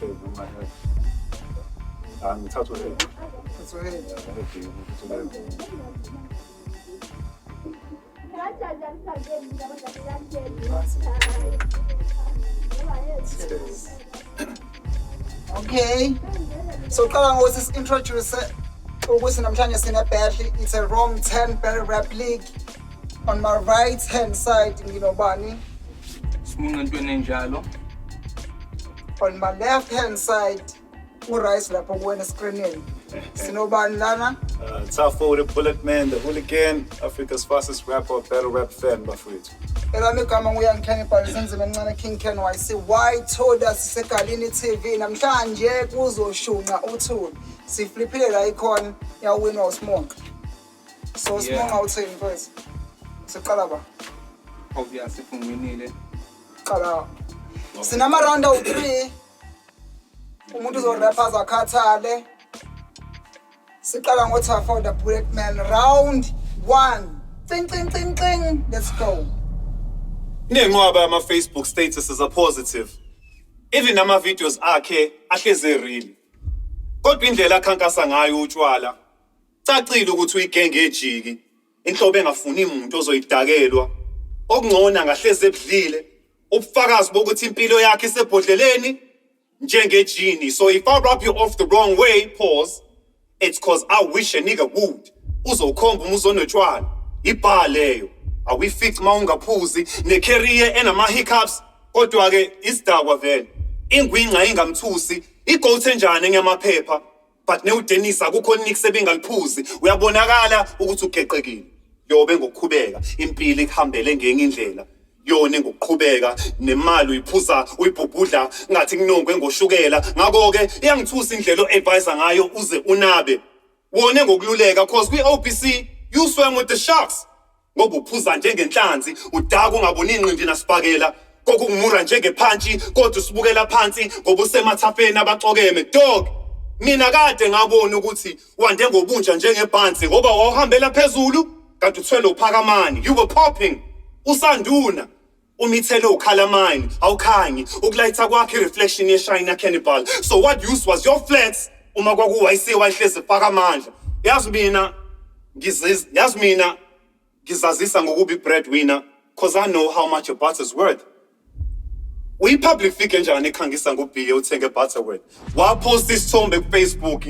Noma ah, ngithatha u-head. Thatha u-head. Yeah, head ukuthi Okay. So qala ngokuthi si-introduce ukuthi namhlanje sine battle. It's a Rome 10 Battle Rap League. On my right hand side nginobani. Simunca entweni enjalo. On my left hand side uRice lapho kuwena screenini. Sinobani lana? Tafo, the Bullet Man, the Hooligan, Africa's fastest rapper, battle rap fan, bafowethu. Elami igama nguYoung Ken, ibhalise enzima encane, King Ken YC Y Thoda, sisegalini TV. Namhlanje kuzoshunqa uthuli. Sifliphile la ikhona, yawinwa uSimonqa. So Simonqa, uthini mfethu? Siqala ba? Obvious if ngiwinile. Qala. Sinama round awu-3. Umuntu uzorapha azakhathale. Siqala ngoThafo the Bullet Man, round 1. Cing cing cing cing. Let's go. Nenqwaba yama-Facebook statuses are positive. Even ama-videos akhe ahleze real. Kodwa indlela akhankasa ngayo utshwala, cacile ukuthi uyigenge ejiki, inhlobo engafuni umuntu ozoyidakelwa. Okungcono angahleze ebudlile, ubufakazi bokuthi impilo yakhe isebhodleleni njengejini. So if I rub you off the wrong way, pause, it's 'cause I wish a nigga would. Uzokhomba uma uzonotshwala. Ibha leyo. Awuyifici uma ungaphuzi ne-career enama-hiccups, kodwa-ke isidakwa vele. Ingwinqa ingamthusi, i-goat enjani enyamaphepha. But newuDenis akukho nix ebingaliphuzi. Uyabonakala ukuthi ugeqekile. Yobe ngokuqhubeka impilo ikuhambele ngenye indlela. Yona ngokuqhubeka nemali uyiphuza uyibhubhudla ngathi kunongwe ngoshukela. Ngakho-ke iyangithusa indlela o-advise ngayo uze unabe. Wone ngokululeka, 'cause kwi-OBC you swam with the sharks. Ngoba uphuza njengenhlanzi, udaka ungaboni inqindi nasibhakela. Kokumura njengephantshi, kodwa usibukela phansi ngoba usemathafeni abacokeme. Dog, mina kade ngabona ukuthi wande ngobunja njengebhansi, ngoba wawuhambela phezulu kanti uthwele uphakamani. You were popping. Usanduna. Umithele ukhalamine, awukhanyi. Ukulayitha kwakhe i-reflection ye-Shina Cannibal. So what use was your flex uma kwaku-YC wayihlezi efaka amandla? Yazi mina ngizazisa ngokuba i-breadwinner, 'cause I know how much a butter's worth. Uyi-public figure njani ekhangisa ngobhiye uthenge Butterworth? Waposta isithombe ku-Facebook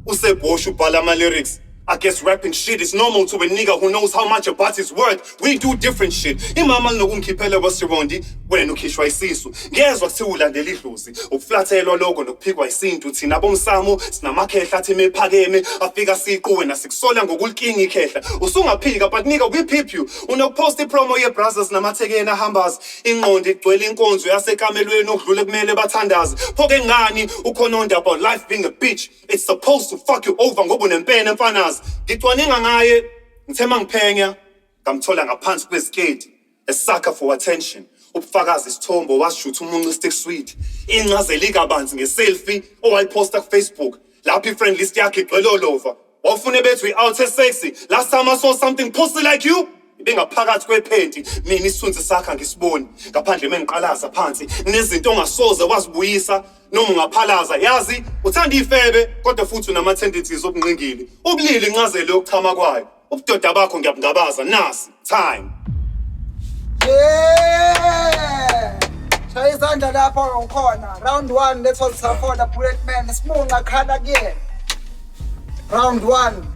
usebhosha ubhala ama-lyrics. I guess rapping shit is normal to a nigga who knows how much a butt is worth. We do different shit. Imama linokungikhiphela kwasibondi, wena ukhishwa isisu. Ngezwa kuthiwa ulandela idlozi. Ukuflathelwa lokho nokuphikwa isintu. Thina bomsamo sinamakhehla athi mephakeme afika siqu, wena sikusola ngokulikinga ikhehla. Usungaphika, but nigga, we peep you. Unokupost ipromo ye-brothers namathekeni ahambas. Ingqondo igcwele inkonzo yasekamelweni okudlule kumele bathandaze. Pho-ke ngani ukhononda about life being a bitch? It's supposed to fuck you over ngoba unempene mfanazi. Ngicwaninga ngaye, ngithe mangiphenya, ngamthola ngaphansi kweziketi. A sucker for attention. Ubufakazi isithombo wasishutha umuncu stick sweet. Incazelo ikabanzi ngeselfie owayiphosta ku-Facebook. Lapho i-friend list yakhe igcwele olova. Wawufune bethu i-out sexy. Last time I saw something pussy like you, ibingaphakathi kwephenti. Mina isithunzi sakhe angisiboni. Ngaphandle mengiqalaza phansi nezinto ongasoze wazibuyisa noma ungaphalaza. Yazi uthanda ifebe, kodwa futhi unama-tendencies obungqingili. Ubulili incazelo yokuchama kwayo. Ubudoda bakho ngiyabungabaza. Nasi time. Yeah! Shaya izandla lapho ngikhona. Round 1, that was Tafo the Bullet Man. Simunca, khala kuyena. Round 1.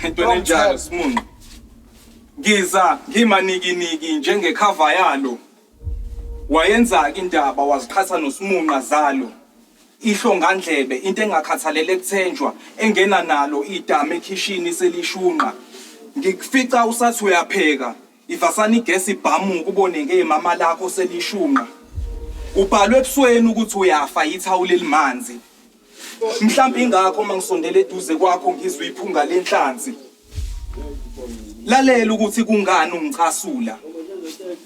Entweni enjalo, Simunca. Ngiza ngimanikiniki njengekhava yalo. Wayenza indaba waziqhatha noSimunqa zalo. Ihlongandlebe into engakhathalele kuthenjwa, engena nalo idama ekhishini selishunqa. Ngikufica usathi uyapheka, ivasana igesi ibhamuka, ubone ngemama lakho selishunqa. Ubhalwe ebusweni ukuthi uyafa yithawula elimanzi. Mhlawumbe ingakho uma ngisondela eduze kwakho ngizwe iphunga lenhlanzi. Lalela ukuthi kungani ungicasula.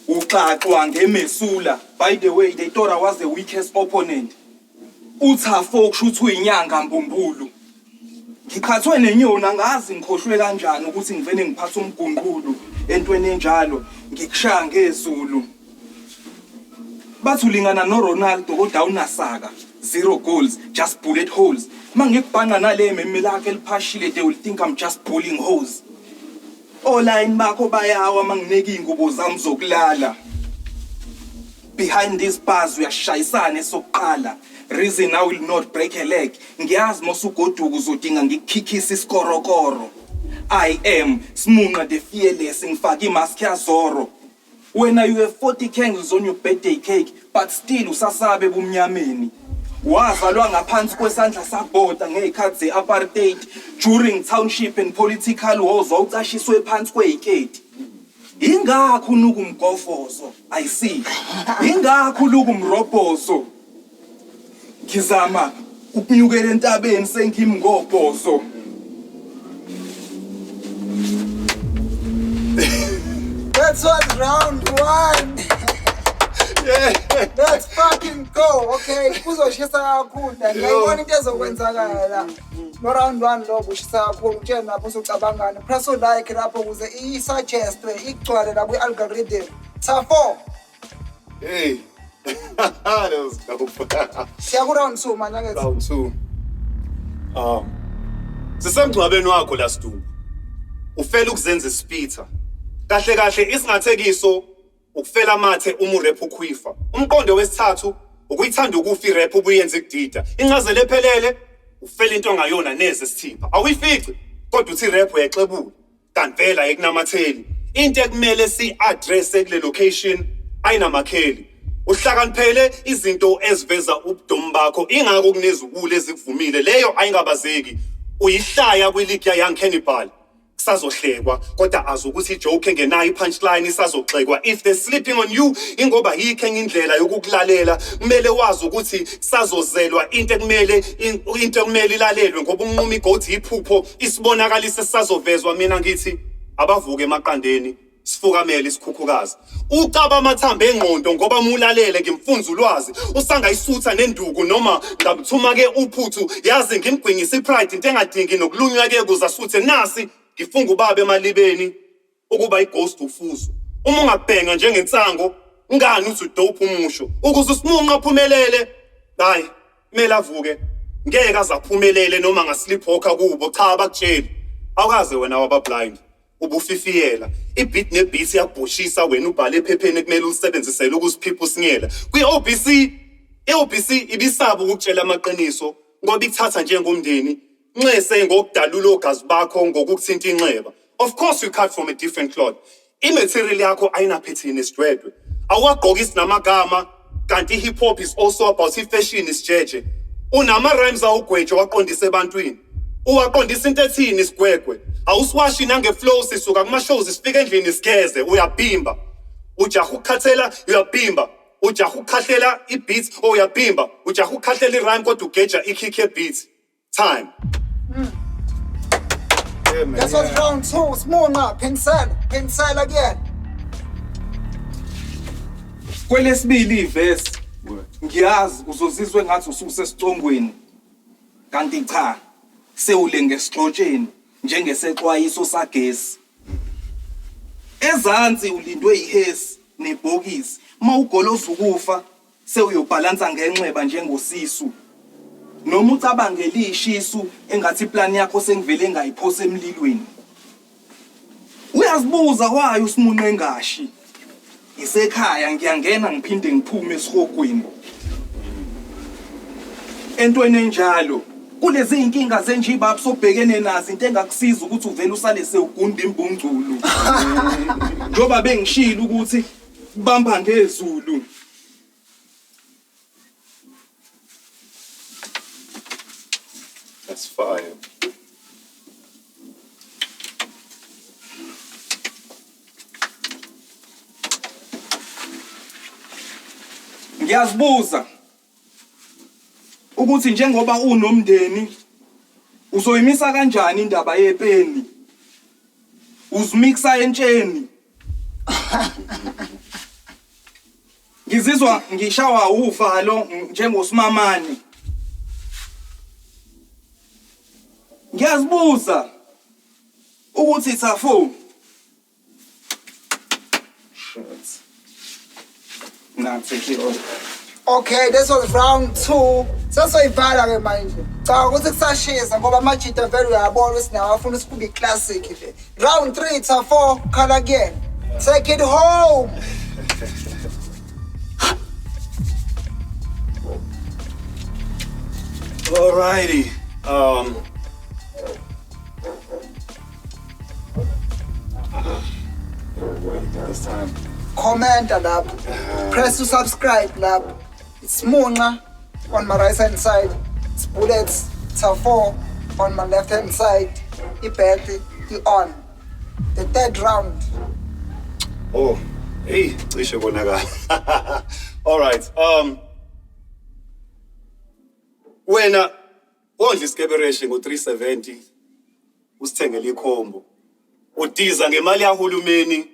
Uxaxwa ngemesula. By the way, they thought I was the weakest opponent. Uthafo kusho ukuthi uyinyanga mbumbulu. Ngiqhathwe nenyoni, angazi ngikhohlwe kanjani ukuthi ngivele ngiphathe umgunqulu. Entweni enjalo ngikushaya ngezulu. Bathi ulingana noRonaldo kodwa awunasaka. Zero goals, just bullet holes. Mangikubhanqa nale meme lakhe eliphashile, they will think I'm just pulling holes. Olayini bakho bayawa mangineka iy'ngubo zami zokulala. Behind these bars uyashayisana esokuqala. Reason I will not break a leg. Ngiyazi mosugoduka uzodinga ngikukhikhisa isikorokoro. I am Smunqa the fearless, ngifake imask yaZoro. Wena you have 40 candles on your birthday cake but still usasabe ebumnyameni. Wazalwa ngaphansi kwesandla sabhoda ngey'khathi ze-apartheid during township and political wars, wawucashiswe phansi kwey'keti. Ingakho unuka umgofozo, I see. Ingakho uluka umrobhozo. Ngizama ukunyukela entabeni sengimi ngobhozo. That was round one. Yeah. Let's fucking go. Okay, kuzoshisa kakhulu. Ngiyayibona into ezokwenzakala la. No round one lo kushisa kakhulu. Utshele lapho usucabangani. Press like lapho ukuze i-suggestwe igcwale la kwi-algorithm. Tafo. Hey. That was dope. Siya ku round 2 manje angithi. Round 2. Sisemngcwabeni wakho la Sidumbu. Ufela ukuzenza isipitha. Kahle kahle isingathekiso ukufela amathe uma urap ukhwifa. Umqondo wesithathu ukuyithanda ukufa irap ubuyenza ikudida. Incazelo ephelele ufela into ongayona neze sithipha. Awuyifici kodwa uthi irap uyayixebula. Kanti vele ayikunamatheli. Into ekumele si-address kule location ayinamakheli. Uhlakaniphele izinto eziveza ubudomu bakho, ingakho kunezukulu ezikuvumile, leyo ayingabazeki. Uyihlaya kwiligi ya Young Cannibal. Kusazohlekwa kodwa azi ukuthi ijoke engenayo i-punchline isazogxekwa. If they're sleeping on you, ingoba yikho enye indlela yokukulalela. Kumele wazi ukuthi kusazozelwa into ekumele into ekumele ilalelwe, ngoba unquma igothi iphupho isibonakalise sisazovezwa. Mina ngithi abavuke emaqandeni, sifukamele isikhukhukazi. Ucaba amathambo engqondo ngoba mulalele ngimfunza ulwazi. Usangayisutha nenduku noma ngamthuma ke uphuthu, yazi ngimgwinyisa ipride, into engadingi nokulunywa ke kuze asuthe. Nasi ngifunga ubaba emalibeni ukuba ighost ufuzo. Uma ungabhenga njengensango ngani uthi udope umusho ukuze usimunqa aphumelele. Hayi, kumele avuke, ngeke aze aphumelele noma ngasleepwalker kubo. Cha, abakutsheli awukaze wena waba blind, ubufifiyela ibeat nebeat iyabhoshisa. Wena ubhale ephepheni ekumele ulisebenzisele ukuziphipha usinyela kwi-OBC. I-OBC ibisaba ukukutshela amaqiniso ngoba ikuthatha njengomndeni. Nxese ngokudalula ogazi bakho ngokukuthinta inxeba. Of course you cut from a different cloth. I-material yakho ayinaphethini isidwedwe, awuwagqokisi namagama, kanti i-hip hop is also about i-fashion. Isijeje unama-rhymes awugweje waqondisa ebantwini, uwaqondisa into ethini isigwegwe. Awusiwashi nangeflow, sisuka kuma-shows sifika endlini sigeze. Uyabhimba, ujaha ukukhathela, uyabhimba, ujaha ukukhahlela i-beat. Oh, uyabhimba, ujaha ukukhahlela i-rhyme kodwa ugeja ikick ye-beat time. Yeah, man. That was round 2. Simunqa, Pinsela, Pinsela again. Kwelesibili ivesi, ngiyazi uzozizwe ngathi ususesicongweni, kanti cha, sewule ngesixotsheni njengesexwayiso sagesi. Ezansi ulindwe ihesi nebhokisi mawugoloza ukufa, sewuyobhalansa ngenxeba njengosisu, noma ucabange lishisu engathi iplani yakho sengivele ngayiphosa emlilweni. Uyazibuza wayo usimunqe engashi isekhaya, ngiyangena ngiphinde ngiphume esihogweni entweni enjalo. Kulezi iy'nkinga zenjibab sobhekene nazo, into engakusiza ukuthi uvele usale sewugunda imbungculu, njengoba bengishilo ukuthi bamba ngezulu. That's fire. Ngiyazibuza ukuthi njengoba unomndeni uzoyimisa kanjani indaba yepeni uzimixa entsheni. Ngizizwa ngishawa uvalo njengosimamane. Ngiyazibuza ukuthi Thafo. Shit. Na take it off. Okay, this was round 2. Sesoyivala ke manje. Cha ukuthi kusashisa ngoba amajita vele uyabona ukuthi nawo afuna ukuthi kube classic le. Round 3 to 4 khala again. Take it home. Alrighty. This time. Commenta lapho. Press to subscribe lapho. It's Munxa on my right hand side. It's Bullets 4 on my left hand side. I-battle i-on. The third round. Oh, hey, cishe konakala. All right. Wena wondla isikebereshe ngo-370 usithengele ikhombo. Udiza ngemali yahulumeni,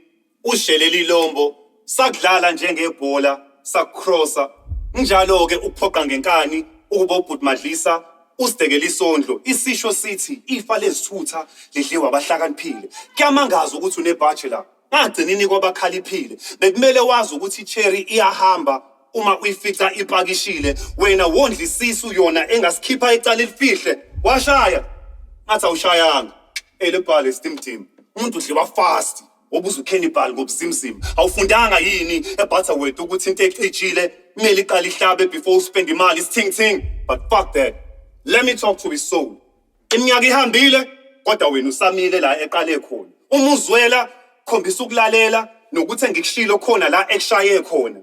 ushelela ilombo, sakudlala njengebhola, sakucrossa. Njalo ke ukuphoqa ngenkani ukuba ubhuti Madlisa usidekela isondlo. Isisho sithi ifa lezithutha lidliwa abahlakaniphile. Kuyamangaza ukuthi une-bachelor. Ngagcinini kwabakhaliphile. Bekumele wazi ukuthi i-cherry iyahamba uma uyifica ipakishile. Wena wondla isisu yona engasikhipha icala elifihle. Washaya. Ngathi awushayanga. Elebhale steam team. Umuntu udliwa fast. Wobuza ucannibal ngobuzimzima. Awufundanga yini eButterworth ukuthi into ecijile kumele iqale ihlabe before uspend imali sithing thing. But fuck that. Let me talk to his soul. Iminyaka ihambile kodwa wena usamile la eqale khona. Uma uzwela khombisa ukulalela nokuthi engikushilo khona la ekushaye khona.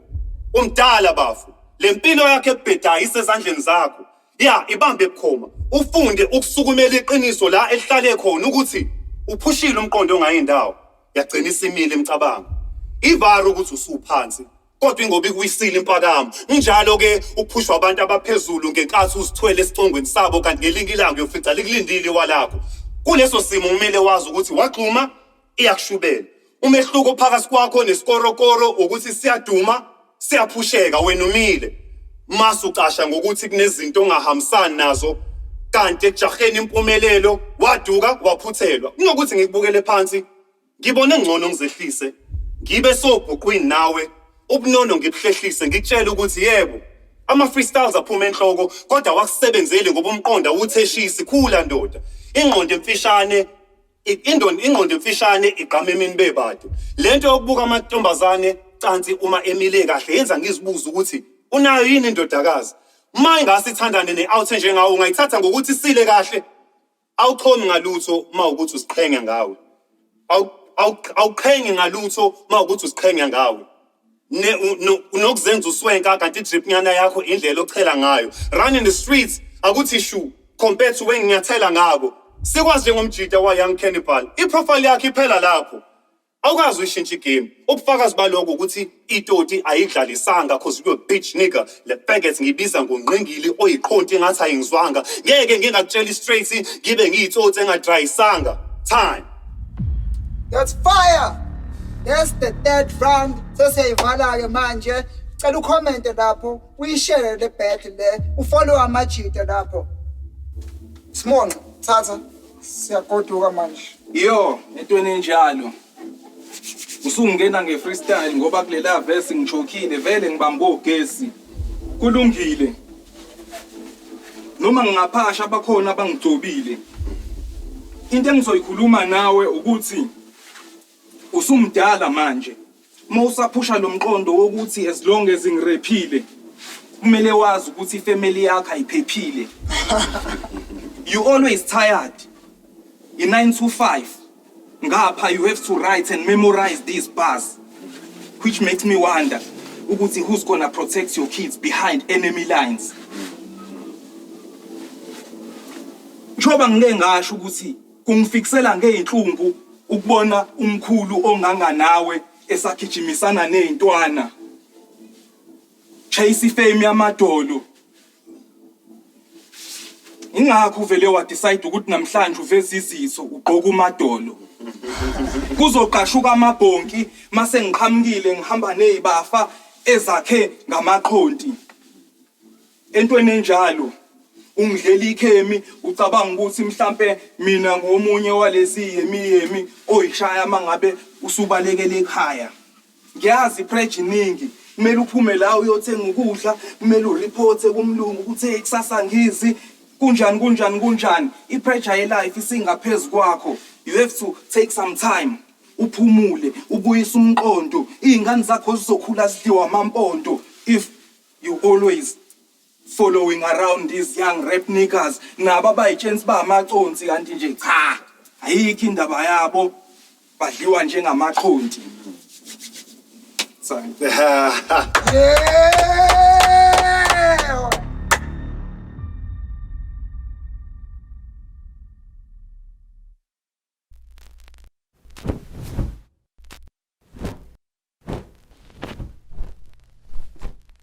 Umdala bafu. Lempilo yakhe ebhedayo isezandleni zakho. Ya ibambe bukhoma. Ufunde ukusukumela iqiniso la elihlale khona ukuthi uphushile umqondo ongayindawo. Yagcina isimile imicabango. Ivara ukuthi usuphansi kodwa ingoba ikuwisile impakamo. Njalo ke uphushwa abantu abaphezulu ngenkathi uzithwele esicongweni sabo kanti ngelinye ilanga uyofica likulindile iwalakho. Kuleso simo kumele wazi ukuthi waxhuma iyakushubela. Umehluko phakathi kwakho nesikorokoro ukuthi siyaduma, siyaphusheka wena umile. Masucasha ngokuthi kunezinto ongahambisani nazo kanti ekujaheni impumelelo waduka waphuthelwa. Kunokuthi ngikubukele phansi ngibone ngcono ngizehlise ngibe sobhuqwini nawe ubunono ngibuhlehlise ngikutshele ukuthi yebo ama freestyles aphuma enhloko kodwa wakusebenzeli ngoba umqondo awutheshisi. Khula ndoda, ingqondo emfishane ingqondo emfishane igqama emini bebade. Lento yokubuka amantombazane cansi uma emile kahle yenza ngizibuze ukuthi unayo yini indodakazi. Ma ingase ithandane ne-out njengawe ungayithatha ngokuthi isile kahle. Awuchomi ngalutho uma ukuthi usiqhenya ngawe. Awuqhengi ngalutho uma ukuthi usiqhenya ngawe. Unokuzenza uswenka kanti idrip nyana yakho indlela ochela ngayo. Run in the streets akuthi shu compared to when nginyathela ngako. Sikwazi njengomjita wa Young Cannibal. I-profile yakhe iphela lapho. Awukazi uyishintsha igame. Ubufakazi baloko ukuthi itoti ayidlalisanga cause you a bitch nigga. Le faggot ngibiza ngongqingili oyiqhonti engathi ayingizwanga. Ngeke ngingakutshela straight ngibe ngiyitsotsi engadrayisanga. Time. That's fire. That's the third round. Sesiyayivala ke manje. Cela ucomment lapho, uyishare le battle le, ufollow amajita lapho. Simonqa, thatha. Siyagoduka manje. Yo, entweni enjalo. Usungena nge-freestyle ngoba kulela verse ngichokile vele ngibamba ogesi. Kulungile. Noma ngingaphasha bakhona abangigcobile. Into engizoyikhuluma nawe ukuthi usumdala manje. Uma usaphusha lo mqondo wokuthi as long as ngirephile kumele wazi ukuthi ifamily yakho ayiphephile. You always tired. In 9 to 5 ngapha you have to write and memorize these bars, which makes me wonder ukuthi who's gonna protect your kids behind enemy lines. Njengoba ngike ngasho ukuthi kungifikisela ngeyinhlungu ukubona umkhulu onganga nawe esagijimisana nezintwana, chase ifame yamadolo. Ingakho uvele wa decide ukuthi namhlanje uveze izitho ugqoka umadolo. Kuzoqashuka amabhonki mase ngiqhamukile ngihamba nezibafa ezakhe ngamaqhonti. Entweni enjalo ungidlela ikhemi ucabanga ukuthi mhlambe mina ngomunye walezi yemi yemi oyishaya mangabe usubalekele ekhaya. Ngiyazi pressure iningi. Kumele uphume la uyothenga ukudla, kumele ureporte kumlungu ukuthi, "Hey, kusasa ngizi kunjani, kunjani, kunjani." I-pressure ye-life isingaphezu kwakho. You have to take some time, uphumule, ubuyise umqondo. Iy'ngane zakho zizokhula zidliwa amampondo if you always following around these young rap niggas, nabo abayitshensi bamaconsi, kanti nje cha, ayikho indaba yabo, badliwa njengamaqhonti. Sorry. Yeah.